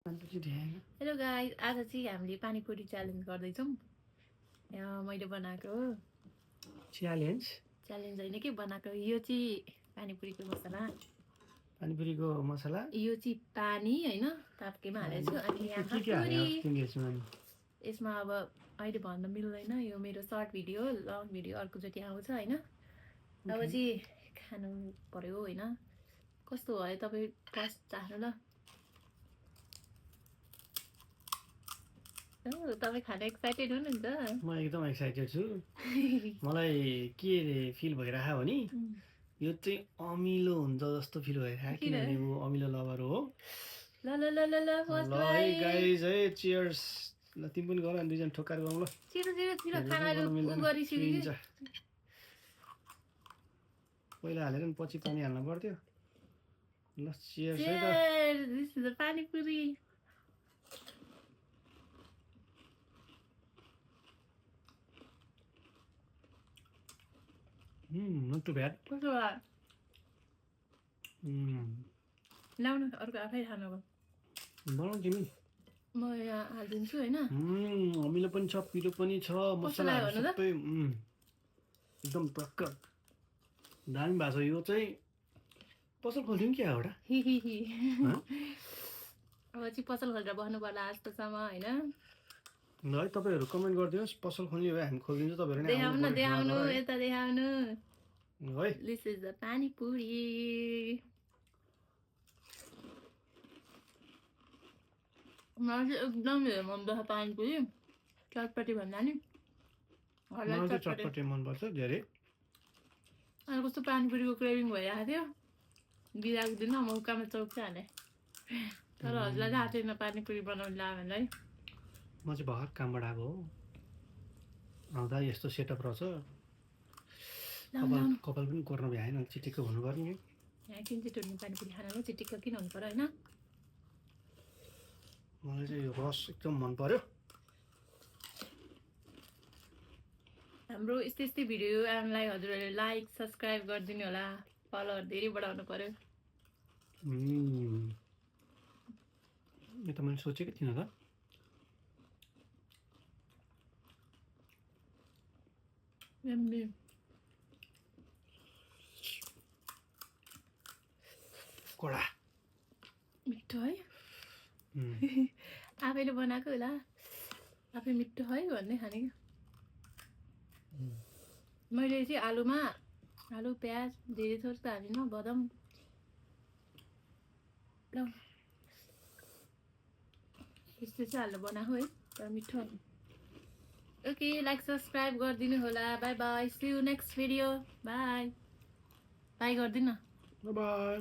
Hello guys, आज चाहिँ हामीले पानीपुरी च्यालेन्ज गर्दैछौँ। मैले बनाएको च्यालेन्ज होइन कि बनाएको। यो चाहिँ पानीपुरीको मसला, यो चाहिँ पानी होइन ताप्केमा हालेको छु। अनि यहाँ पुरी। यसमा अब अहिले भन्न मिल्दैन, यो मेरो सर्ट भिडियो हो, लङ भिडियो अर्कोचोटि आउँछ होइन। अब चाहिँ खानु पर्यो होइन। कस्तो भयो तपाईँ फर्स्ट चाख्नु ल। तपाईँ खान एक्साइटेड हुनुहुन्छ? म एकदम एक्साइटेड छु। मलाई के फिल भइरहेको हो नि, यो चाहिँ अमिलो हुन्छ जस्तो फिल भइरहेको, किनभने ऊ अमिलो लभर हो। ल ल ल ल ल फर्स्ट है गाइस, है चियर्स। ल तिमी पनि गर, दुईजना ठोक्कार गरौँ ल। छिटो छिटो छिटो खानाहरू गरिसक्यो। पहिला हालेर नि पछि पानी हाल्नु पर्थ्यो। ल चियर्स है त। This is the panipuri. not too bad. कस्तो भयो? ल्याउनु अर्को आफै खानु। बनाऊ तिमी। म यहाँ हालिदिन्छु होइन। अमिलो पनि छ, पिरो पनि छ, मसलाहरू सबै एकदम टक्क दामी भएको छ। यो चाहिँ पसल खोलिदिउँ क्या एउटा। अब चाहिँ पसल खोलेर बस्नु पर्ला आजसम्म होइन। ल है तपाईँहरू कमेन्ट गरिदिनुहोस्, पसल खोल्ने भए हामी खोलिदिन्छौँ। तपाईँहरू देखाउनु यता देखाउनु है। This is the panipuri. मलाई चाहिँ एकदम धेरै मनपर्छ पानीपुरी, चटपटी भन्दा नि। चटपटी मनपर्छ धेरै। अनि कस्तो पानीपुरीको क्रेभिङ भइरहेको थियो, बिराको दिन मौकामा चौक चाहिँ हालेँ। तर हजुरलाई थाहा छैन पानीपुरी बनाउनु लाग्यो भने है। म चाहिँ भर्खर कामबाट आएको हो, आउँदा यस्तो सेटअप रहेछ। कपाल पनि कोर्न भ्याएन, चिटिक्क हुनु पर्ने। यहाँ किन छिटो हुने पानीपुरी खानालाई चिटिक्क किन हुनु पर्यो होइन। मलाई चाहिँ यो रस एकदम मन पर्यो। हाम्रो यस्तै भिडियो आउनलाई हजुरहरूले लाइक सब्सक्राइब गरिदिनु होला, फलोअर धेरै बढाउनु पर्यो। यो त मैले सोचेकै थिइनँ त। कडा मिठो है। आफैले बनाएको होला, आफै मिठो है भन्ने खाने। मैले चाहिँ आलु प्याज धेरै थोर त हालिनँ, बदाम ल यस्तो चाहिँ हालेर बनाएको है, तर मिठो। ओके, लाइक सब्सक्राइब गरिदिनु होला। Bye bye, see you next video. Bye bye गरिदिनु। Bye by.